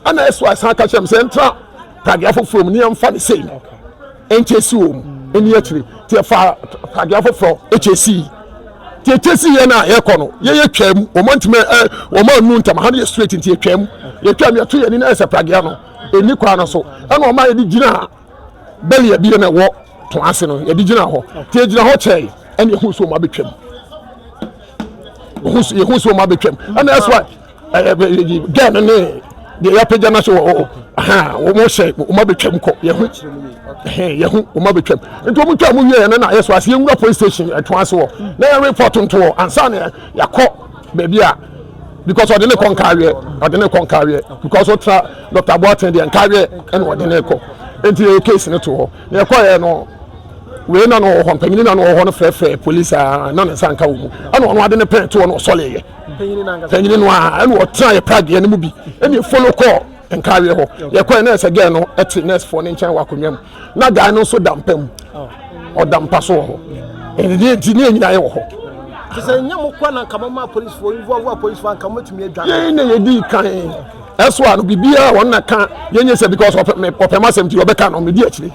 ɛna ɛso asan aka kyerɛ mi sɛ ntra pragea foforɔ mu ne yɛn fa ne sei no nkyɛn si wɔn mu ɛni akyire te ɛfa pragea foforɔ ɛkyɛ si te ɛkyɛ si yɛn a yɛkɔ no yɛyɛ twɛ mu wɔn ntoma ɛ wɔn anu ntama ha no yɛ straight nti yɛ twɛ mu yɛ twɛ mu yɛto yɛn ani na ɛsɛ pragea no ɛni kwan no so ɛna wɔn a yɛde gyina. Bɛli abien na ɛwɔ to ase no yɛde gyina hɔ nti yɛgyina hɔ kyɛe ɛna ehu so wɔn abɛtwam ehu so wɔn abɛtwam ɛna ɛso a. Gɛɛ no ne deɛ yɛapagya no so wɔ wɔn hyɛ wɔn abɛtwam kɔ yɛho yɛho wɔn abɛtwam nti wɔn twam wie yɛn na yɛ so ase yɛnwura police station ɛto ase wɔ na yɛn report ntoɔ ansa na yɛakɔ baabi a because ɔde ne kɔ nkaaweɛ ɔde ne kɔ nkaaweɛ because ɔtra Dr. Boateng deɛ nkaaweɛ ɛna ɔde ne kɔ nti yɛ case no to hɔ na yɛkɔ yɛ no wei na no wɔ hɔ mpanyini na no wɔ hɔ no frɛfrɛ police a na ne nsa nka wɔ mu ɛna ɔno ade ne pɛn to hɔ no ɔsɔle yɛ panyini no a ɛna ɔtena yɛ pradeɛ no mu bi ɛna efolo kɔɔ nkaaweɛ hɔ yɛkɔɛ na ɛsɛ gɛɛ no ɛte nurse foɔ ne nkyɛn wɔ akonnwa mu na guy no nso da mpa mu ɔda mpa so wɔ hɔ ɛnni nti ne nyinaa yɛ wɔ hɔ. Te sɛ nyɛ mo kɔ na nka mo ma polisifoɔ involve a polisifoɔ anka mo tumi adwa. Yɛn na yɛdi kan ɛso a no biribiara wɔn na ka yɛnyɛ sɛ because ɔpɛ ɔpɛ ma asɛm ti ɔbɛka no medi akyire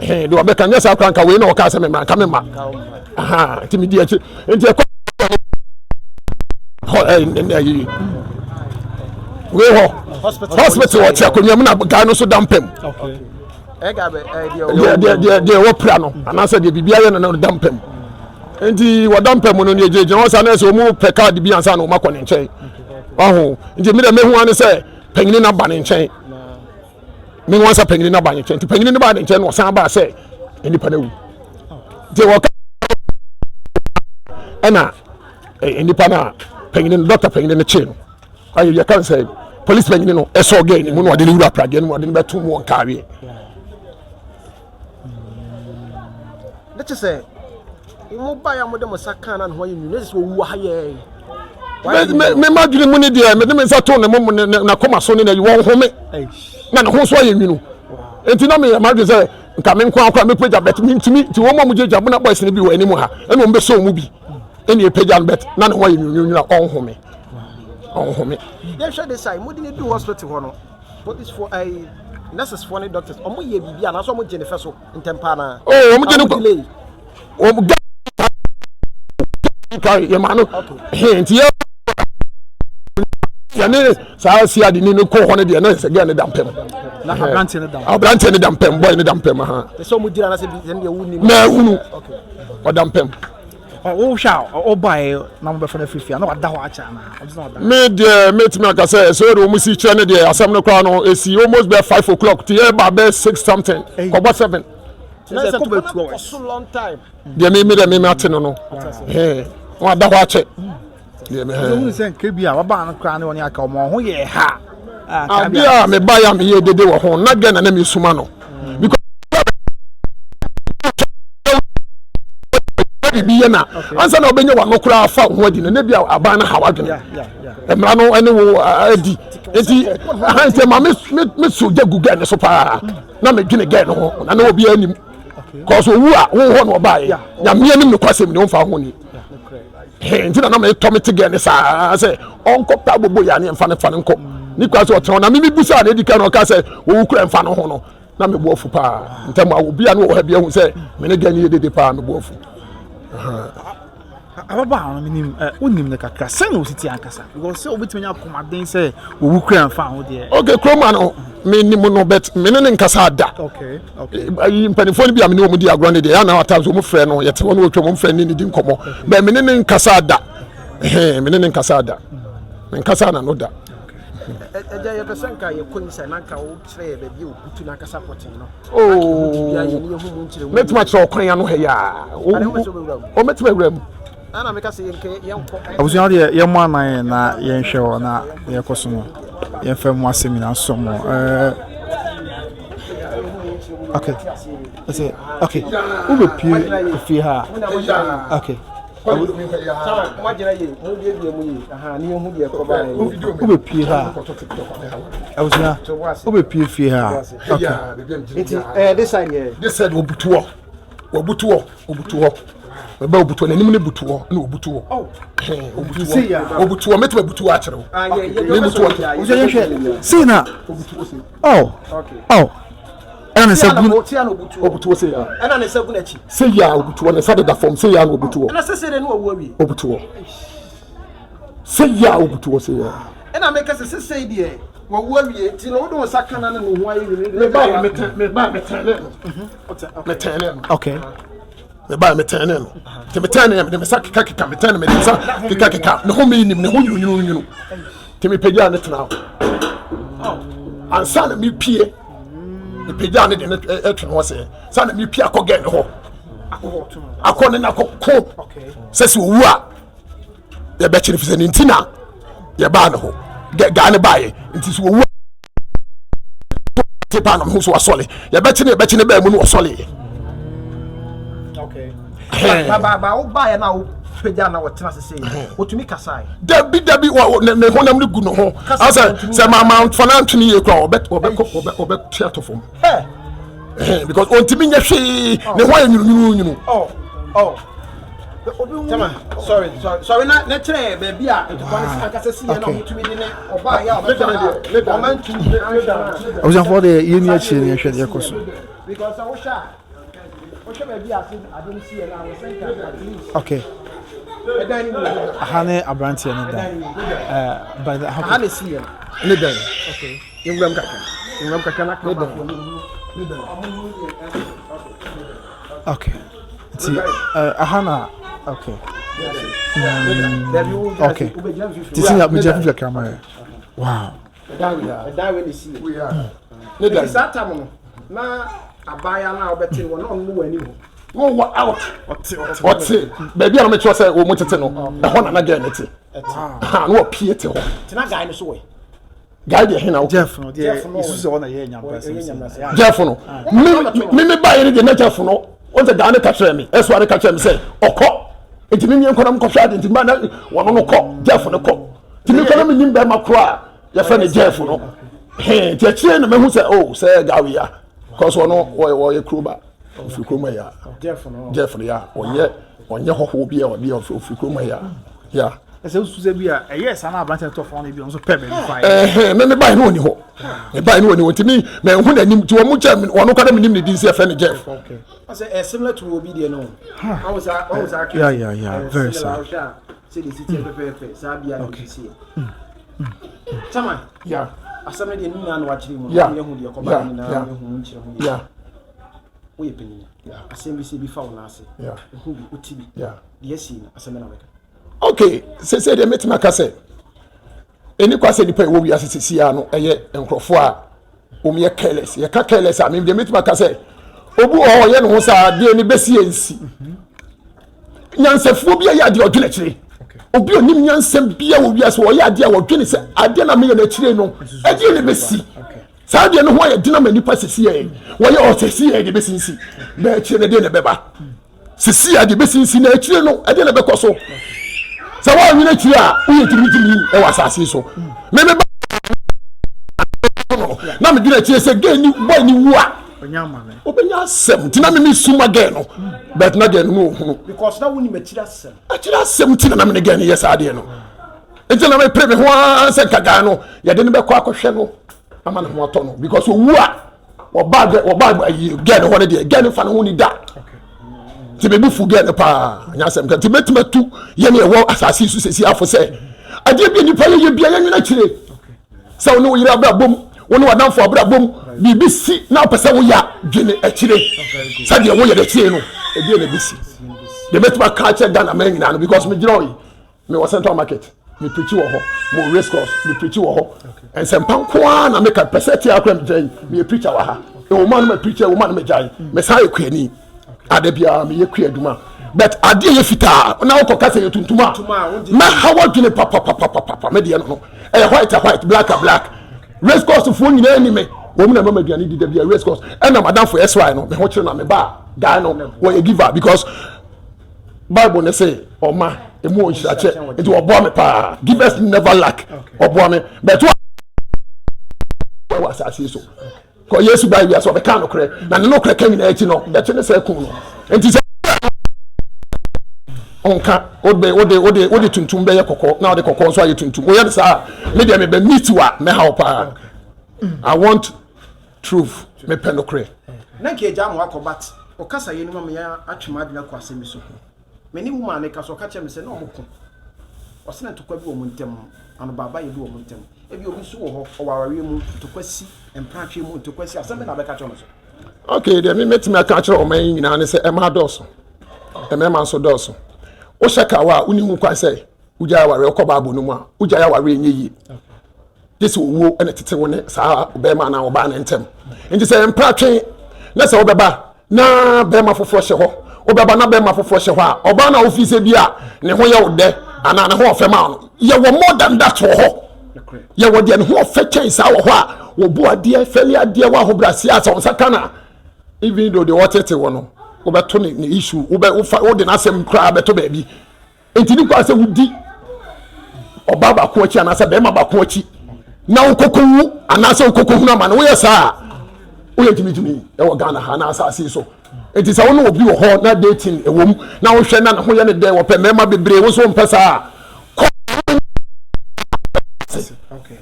ɛhɛn de ɔbɛka nyɛ saa koraa nka wei na ɔka sɛ mema nka mema nti medi akyire nti ɛkɔ hɔ ɛyi wei hɔ hospital ɔte akonnwa mu na guy no nso da mpam deɛ deɛ deɛ ɛwɔ pira no anaasɛ deɛ biribi ayɛ no no da mpam nti wɔda mpam no deɛ gyinagyina hɔ saa na ɛsɛ wɔn pɛ kaadi bi ansa na wɔn akɔ ne nkyɛn ɔho nti mi dɛ mehu ano sɛ panyini na ba ne nkyɛn mehu ansa panyini na ba ne nkyɛn nti panyini no ba ne nkyɛn na ɔsan ba sɛ nipa no awu nti wɔka ɛna nipa no a panyini no dɔkta panyini no kyee no. Ayɛ yɛ kan sɛ polisi panyin no ɛsɔ gɛɛ ne mu na ɔde ne wura pradeɛ no mu ɔde ne bɛto mu wɔ nkaareɛ. Ne kyɛ sɛ wɔn ba yɛ a wɔde mo nsa kan na ne ho ayɛ nwunu ne kyɛ sɛ wɔwu ha yɛ. Me ma dwene mu ne deɛ mede me nsa to ne mo ne n'akoma so ne n'ayi wɔn home na ne ho nso ayɛ nwunu nti na meyɛ madwene sɛ nka me nko akora mepagya bɛt mentumi nti wɔn a wɔgyagya bona boys no bi wɔ anim ha ɛna wɔn bɛsɔ wɔn mu bi ɛna ɛpagya no bɛt na ne ho ayɛ nwununwunu a ɔnhome ɔnhome. Yɛnhwɛ de sae mode ne du hospital hɔ no policefoɔ ɛyi nurses foɔ ne doctors ɔmo yɛ biribi anaasɛ ɔmo gye ne fɛ so ntɛm paa naa. Oh ɔmo gye ne kɔ ɔmo ga yɛ maa no hɛn nti yɛ yɛne saa si ade ni no kɔ hɔ no deɛ na sɛ gɛɛ ne da mpɛm na aberanteɛ ne da aberanteɛ ne da mpɛm bɔyɛ ne da mpɛm ha sɛ ɔmo gyina na sɛ bi sɛ deɛ wonni na ehunu ɔda mpɛm. Wohwɛ a ɔbaeɛ na mobɛfa no afiri fie a na wada hɔ akyɛ anaa? Ɔde sɛ ɔda. Me deɛ mɛtumi aka sɛ sɛ ɔde wɔn si kyerɛ ne deɛ asɛm no koraa no ɛsi almost bɛ 5 o'clock ti yɛ ba bɛ 6 something kɔbɔ 7. Sɛ kɔ bɛ 2 hours. Deɛ me me deɛ me ate no no ɛɛ wɔn ada hɔ akyɛ. Deɛ me hɛn. Ɔhun sɛ nka bi a wabaa no koraa ne wɔn aka wɔn ho yɛ ha. Adeɛ a me ba yɛ a me yɛ dede wɔ ho na gɛ na na me suma no. Because biribi yɛ na ansa na ɔbɛnya wano koraa fa ho adi no ne bi a aban no ha wadwene mmara no ne wo adi nti aha nti ma me me so gya gu gɛ ne so paa na medwene gɛ no ho na na obi anim kɔsɔ owu a wo hɔ na ɔbaeɛ nyame anim no kwasɛm ne ɔmfa ho ni nti na na metɔ me te gɛ ne saa sɛ ɔnkɔ pa bobo yɛ ne mfa ne fa ne nkɔ ne kwa sɛ ɔtena na mimi busa na edi kan na ɔka sɛ owu kura mfa no ho no na me bo afu paa ntɛm a obi a no wɔ ha bi ahu sɛ me ne gɛ ne yɛ dede paa me bo afu. Ababaawa no menim ɛ wonim no kakra sɛn na ositi ankasa because sɛ obetumi anya akomaden sɛ owu kura nfa ho deɛ. Okay kuroma no menim no but me ne ne nkasa da. Okay okay. Ayi mpanimfoɔ no bi a me ne wɔn di agorɔ ne deɛ yɛn na at times wɔn frɛ no yɛte hɔ no wɔtwa wɔn frɛ ne ne di nkɔmɔ but me ne ne nkasa da ɛhɛn me ne ne nkasa da me nkasa na no da. Ɛgya yɛpɛ sɛ nka yɛkɔ inside na nka wokyerɛ yɛ baabi a obutu n'ankasa pɔten no. Oh, mɛtumi akyerɛ ɔkwan ano ha yi a ɔmɛtumi awura mu. Abusua deɛ yɛmmɔ anan na yɛnhwɛ hɔ na yɛkɔ so no yɛmfa mu asɛm nyinaa nsɔ mo ɛɛ okay ɛsɛ okay wobɛpie efie ha okay wobɛpie ha abusua wobɛpie fie ha okay nti ɛɛ this side yɛ this side obutu hɔ obutu hɔ obutu hɔ bɛbɛ obutu hɔ n'anim ne butu hɔ na obutu hɔ obutu hɔ obutu hɔ mɛtuma butu hɔ akyerɛ wo ne butu hɔ abusua yɛhwɛ sei na oh oh ɛna ne nsa gu obutu hɔ sei ya ɛna ne nsa gu n'akyi sei ya obutu hɔ ne nsa deda fam sei ya na obutu hɔ ɛna sese de no wawu awie obutu hɔ sei ya obutu hɔ sei ya ɛna meka sɛ sese deɛ wawu awie nti na wode wo nsa ka na ne ho ayɛ nwini. Me ba yɛ metɛn me ba metɛn ne no metɛn ne no. Okay. Me ba metɛn ne no nti metɛn ne mede me nsa keka keka metɛn ne mede nsa keka keka ne ho mi nim ne ho nwunwunu nwunu. Nti mepagyaa ne tena hɔ. Ansa na mepie, mepagyaa ne de no ɛtwe ho sɛ, sa na mepie akɔ gɛn ne hɔ. Akɔ ne nakɔ ko sɛ sɛ owu a yɛbɛkyere fi sɛ ne nti na yɛbaa ne hɔ. Gaa ne baeɛ nti sɛ owu a te paa na mehu so wasɔle yɛbɛkye ne yɛbɛkye ne bɛɛ mu no wɔsɔle yɛ. Dabi dabi ne honam no gu ne ho asɛ sɛ mama fa no antwene yie koraa ɔbɛkɔ ɔbɛte ato fam because ɔntumi nyɛ hwee ne ho ayɛ nwununwunu. Tama, sorry, sorry, sorry. Na na kyerɛ baabi a ntɔkwa no ankasa si yɛ na ɔmo tumi de ne ɔbaa yɛ a ɔbɛtɔ ha ɔmo ntumi anhwɛ no. Abusuafoɔ deɛ yɛn ni akyire ni ɛhwɛ deɛ ɛkɔ so. Because sɛ wohwɛ a wohwɛ baabi a ade no si yɛ no a wɔsɛ nka at least. Okay. Ɛdan no mu. Aha ne aberanteɛ no dan. Ɛɛ but aha na si yɛ no. Ne dan. Okay. Nwuram kakra. Nwuram kakra na ne dan. Ne dan. Okay. Nti uh, aha na okay. Okay. Nti si na megyina fifiri kakra ma yɛ. Wow. Ɛdan wei na esi yɛ. Ne dan. Saa tam no na abaayewa no a wɔbɛte no na ɔno no wɔ anim hɔ. Wọ́n wɔ out. Ɔte baabi a wɔn kyerɛ sɛ wɔn tete no ɛhɔ na na gɛɛ ne te. Na wɔpie te hɔ. Tena guy no so wɔ. Guy deɛ hena wo. Jeff no deɛ esu sɛ ɔna yɛ nyambrasɛm. Jeff no me me ba yɛ ne deɛ na Jeff no wɔn sɛ guy no ka kyerɛ me ɛso ade ka kyerɛ me sɛ ɔkɔ nti me mie nkɔ na mekɔhwɛ ade nti ma na wɔn no kɔ Jeff no kɔ nti me kɔ na me nim bɛrima koro a yɛfrɛ no Jeff no hɛn nti akyire na mehu sɛ oh sɛ guy wei a kɔsɔ ɔno wɔyɛ kuro ba ofiri kurom ha ya Jeff no ya ɔnyɛ ɔnyɛ hɔhoɔ bi a ɔde ofiri kurom ha ya ya. Ɛsɛ wosusu sɛ bi a ɛyɛ saa na aberante no tɔ fam no bi ɔno nso pɛ baabi fa yɛ. Ɛhɛn me me bae no ɔni hɔ me bae no ɔni hɔ nti me mɛnhu n'anim nti wɔn kyɛ wɔn kora menim ne din sɛ yɛfrɛ no Jeff. Ɔsɛ ɛ similar to obi deɛ no. Ɔwɔ saa ɔwɔ saa case. Yeah yeah yeah very sad. Sɛ de si tiɛ pɛpɛɛpɛ saa bia na de si yɛ. Chama. Yeah. Asɛm no deɛ ne nyinaa na wakyerɛ mu. Yeah. Yɛ hu deɛ kɔba ne nyinaa yɛ hu nkyerɛ ho. Yeah. Woyɛ panyin. Asɛm bi sɛ bi fa wo nan ase. Ehu bi wote bi. Deɛ asi no asɛm bɛ na wobɛka. Okay, sese deɛ mɛtumi aka sɛ ɛni kwa sɛ nipa ɛwɔ wiase sisi a no ɛyɛ nkurɔfoɔ a wɔn yɛ careless. Yɛka careless a, deɛ mɛtumi aka sɛ obi wɔ hɔ ɔyɛ ne ho saa deɛ ne bɛsi yɛ nsi. Nyansafoɔ bi ayɛ adeɛ ɔdwene akyire. Obi onim nyansa bia wɔ wiase ɔyɛ adeɛ a ɔdwene sɛ adeɛ na meyɛ no akyire no ɛdeɛ ne bɛsi. Saa adeɛ no ho ayɛ den ama nipa sisi yɛ wɔyɛ ɔsɛsi yɛ deɛ bɛsi nsi na akyire no deɛ na ɛbɛba. Sisi a deɛ bɛsi nsi na akyire no ɛdeɛ na ɛbɛkɔ so. Sɛ wɔanwene akyire a woyɛ gyimigyimi ɛwɔ asase so. Meme ba no na medwene akyire sɛ gay ni boy ni wu a wobɛnya asɛm nti na meme suma gay no but na gay no no ɔhunu. Because na wonim akyire asɛm. Akyire asɛm nti na na mene gay no yɛ saa adeɛ no. Nti na mepere me ho ara sɛ nka guy no yɛde no bɛkɔ akɔhwɛ no ama ne ho atɔ no because owu a wɔba wɔba ayi gɛɛ no hɔ no deɛ gɛɛ no fa ne ho ni da nti mebu fu gɛɛ no paa nyɛ asɛm ka nti mɛtumi atu yɛne ɛwɔ asase so sɛsi afo sɛ adeɛ bi a nipa yɛyɛ bia yɛnwene akyire sɛ wo ne wo yere abrabɔ mu wo ne w'adamfo abrabɔ mu biribi si na wopɛ sɛ woyɛ a dwene akyire sɛdeɛ woyɛ no akyire no ɛdeɛ na ɛbɛsi deɛ mɛtumi aka akyerɛ Ghana man nyinaa no because megyina hɔ yi Me wɔ central market me preachi wɔ hɔ mo race course me preachi wɔ hɔ nsɛmpa nko ara na meka pɛ sɛ tia akora megya yi meyɛ preacher wɔ ha ɛwɔ mu a no ma preacher ɛwɔ mu a no megya yi mesan yɛ kuani ada biara meyɛ kua adwuma but adeɛ yɛ fitaa na wokɔ kasa yɛ tuntum a mɛha wadwene papapapapapa me deɛ no no ɛyɛ white a white black a black race course foɔ nyinaa ni me wɔn na mama aduane di da bia race course ɛna madamfo SY no me ho kyerɛ na me ba guy no wɔyɛ giver because Bible ne se ɔma emu wɔ nhyira kyɛ nti ɔboa me paa givers never lack ɔboa me bɛto wɔ asase so kɔ Yesu ba wiase ɔbɛka nokorɛ na ne nokorɛ ka nyinaa akyi no yɛkye ne sɛ kun no nti sɛ ɔnka wode wode wode wode tuntum bɛyɛ kɔkɔɔ na wode kɔkɔɔ nso ayɛ tuntum woyɛ no saa me deɛ mebɛ meet wa mɛha wo paa I want Truth, mepɛ nokorɛ. Na nka agya mo akɔ but ɔkasa yɛ no ma me atwe m'adwene akɔ asɛm bi so. Me ne woman no kasa ɔka kyerɛ me sɛ na ɔmo ko. Ɔse na ntɔkwa bi wɔ ɔmo ntɛm, anobaabayɛ bi wɔ ɔmo ntɛm. Ebia obi nso wɔ hɔ ɔwɔ awareɛ mu, ntɔkwa si, mpratwe mu ntɔkwa si, asɛm bɛn na wobɛka akyerɛ ɔno nso? Ok, deɛ me mɛtumi aka akyerɛ ɔman yi nyinaa ne sɛ ɛmaa dɔɔso, mmarima nso dɔɔso. Wohyɛ kawa a wonni ho kwan sɛ wogyae awareɛ, wokɔ Bible no mu a wogyae awareɛ nyɛ yie. Gye sɛ owuo na ɛtete wo ne saa bɛrima anaa ɔbaa no ntam. Nti sɛ mpra twe na sɛ wobɛba na bɛrima foforɔ hyɛ hɔ, wobɛba na bɛrima foforɔ hyɛ hɔ a, ɔbaa no a wofii sɛ bi a ne ho yɛ wo dɛ anaa ne ho ɔfɛ ma no, yɛwɔ more than that wɔ hɔ. Yɛwɔ deɛ ne ho ɔfɛ kyɛn saa wɔ hɔ a wɔbu adeɛ, fɛli adeɛ, wɔ ahobrɛaseɛ a sɛ wo nsa ka no a, even though deɛ wɔtete wɔ no, wobɛto ne ne issue, wobɛ wofa wode n'asɛm koraa bɛto baabi. Enti ne kwan sɛ wodi ɔbaa baako akyi anaasɛ bɛrima baako akyi na wokɔkɔwu anaasɛ wokɔkɔhunu amane. Woyɛ saa a, woyɛ gyimigyimi ɛwɔ Ghana ha na asase yi so. Enti sɛ wo ne obi wɔ hɔ na dating ɛwɔ mu na wohwɛ na ne ho yɛ ne dɛ, wɔpɛ mmarima bebree, wo nso wompɛ saa a, kɔ. Okay.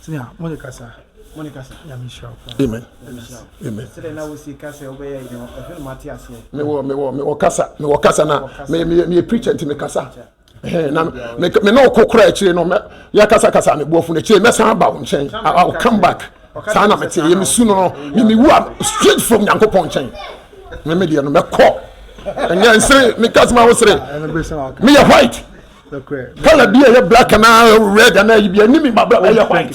Senior, mo de kasa. Mo de kasa. Nyame nhyira wo paa. Amen. Amen. Sɛdeɛ na wosi kasa wobɛyɛ yi no, ɛhwɛ no mate aseɛ. Mewɔ mewɔ mewɔ kasa, mewɔ kasa na me me me preacher nti me kasa. Ɛhɛn na me me na ɔkɔ kora akyire no mɛ yɛ kasa kasa me bu afu no akyire mɛsan aba wo nkyɛn. I will come back. Saa na mete yɛ me su no no me me wu a straight from Nyankopɔn nkyɛn. Me me deɛ no mɛkɔ. Ɛnyɛ nsere me kasa ma wo sere. Me yɛ white. Colour bi a ɛyɛ black anaa red anaa yi bi ɛni mi ma bra ɛyɛ white,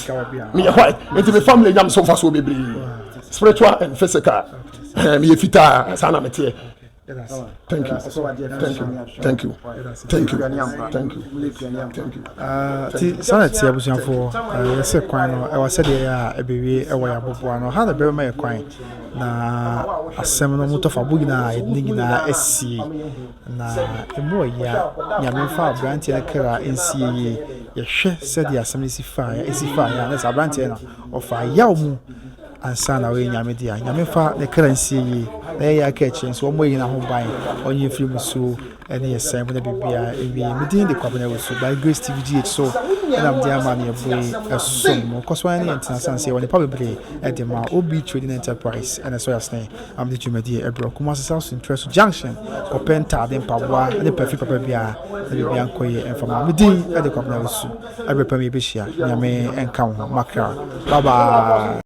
meyɛ white nti mi family nyam so nfa so bebree, spiritual and physical. Meyɛ fitaa, saa na meteɛ. Thank you, thank you, thank you, thank you, thank you, thank you. Ti saa na ɛteɛ abusuafoɔ, yɛsɛ kwan no ɛwɔ sɛdeɛ ɛyɛ a ɛbɛwie ɛwɔ yɛ aboboa no ha na ɛbɛma yɛ kwan na asɛm no mu tɔfa bo nyinaa yɛde ne nyinaa asie. Na emu ɔyea. Nyame mfa abranteɛ no kra nsie yie. Yɛhwɛ sɛdeɛ asɛm no si faeɛ ɛsi faeɛ a, na sɛ abranteɛ no ɔfaa yaw mu ansa na ɔyɛ Nyame dea. Nyame mfa ne kra nsie yie na yɛyɛ aka akyire nso ɔmmɔ yɛn nyinaa ho ban, ɔnyi mfiri musuo ne yɛ sɛe mu na biribiara nwie. Me din de Kwabena Owusu, by Grace TV GH so na mede ama ne ɛboe ɛsom mo. Kɔ so ara ne yɛn ntena sane sɛ yɛwɔ nnepa bebree de ma OB Trading Enterprise ɛna ɛsɔ yɛn asene. Amde dwumadie ɛbrɛ Kumasi South Ntrɛso Junction kɔpɛ ntaade, mpaboa ne pɛfiri papa biara na biribiara nkɔ yie mfa ma wo. Me din de Kwabena Owusu. Ɛberɛ pa mu yɛbɛhyia. Nyame nka wo ho. Makra. Bye bye.